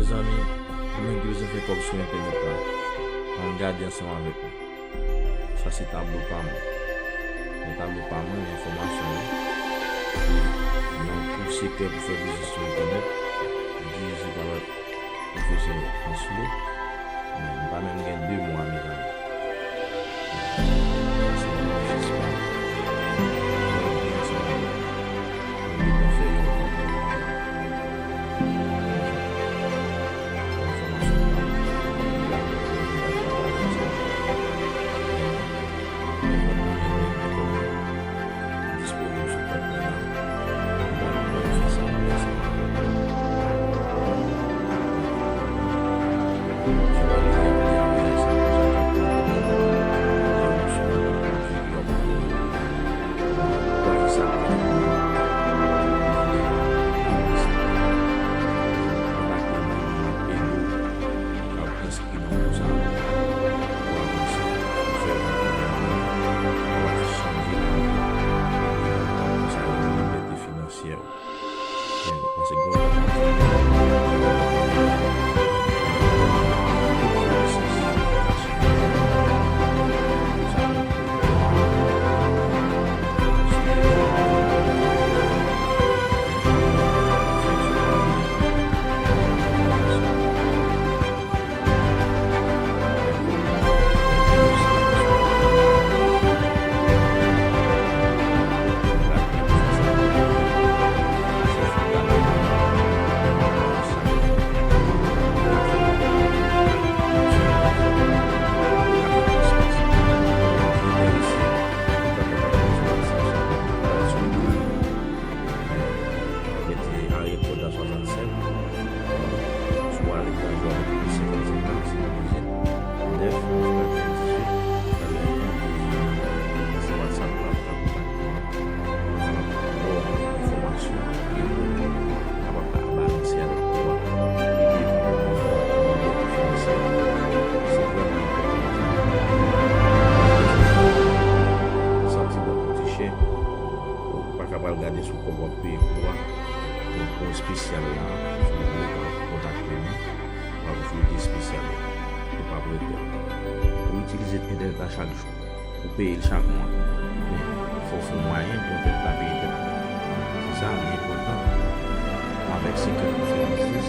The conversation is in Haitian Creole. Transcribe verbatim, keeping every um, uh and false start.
Mezanmi, pou moun ki bezwen fè kòb sou entènèt la, ann gade ansanm avèk mwen. Sa se tablo pa mwen. Nan tablo pa mwen, gen enfòmasyon yo. E nan kou sekrè pou fè biznis sou entènèt, dirije pa lòt pwofesè Anslo, men m pa menm gen de mwa, mezanmi. Sa se yon biznis pa mwen. Mwen gen sa, mwen gentan fè yon Finansyè. Paske gen yon Mete aryè kòd la swasannsenk, sou ale pou al jwe avèk plis senkannsenk la, se pa bezwen. Nèf, se pa bezwen dizuit, talè, se WhatsApp la, pou kapab ba w enfòmasyon, e pou kapab ka balanse avèk ou a, e devan ou, ou, ou, ou, finansyè. Se vrèman enpòtan. Santi bò pou ti chè, ou pa ka pral gade sou kòb w ap peye kou a. Donk, pou espesyal la, si w vle, w ap kontakte nou, w ap jwe de espesyal yo, ou p ap regrèt. Ou itilize entènèt la chak jou, ou peye l chak mwa, men fò w fè yon mwayen pou entènèt la peye tèt li. Se sa, li enpòtan. Avèk sekrè pou fè biznis,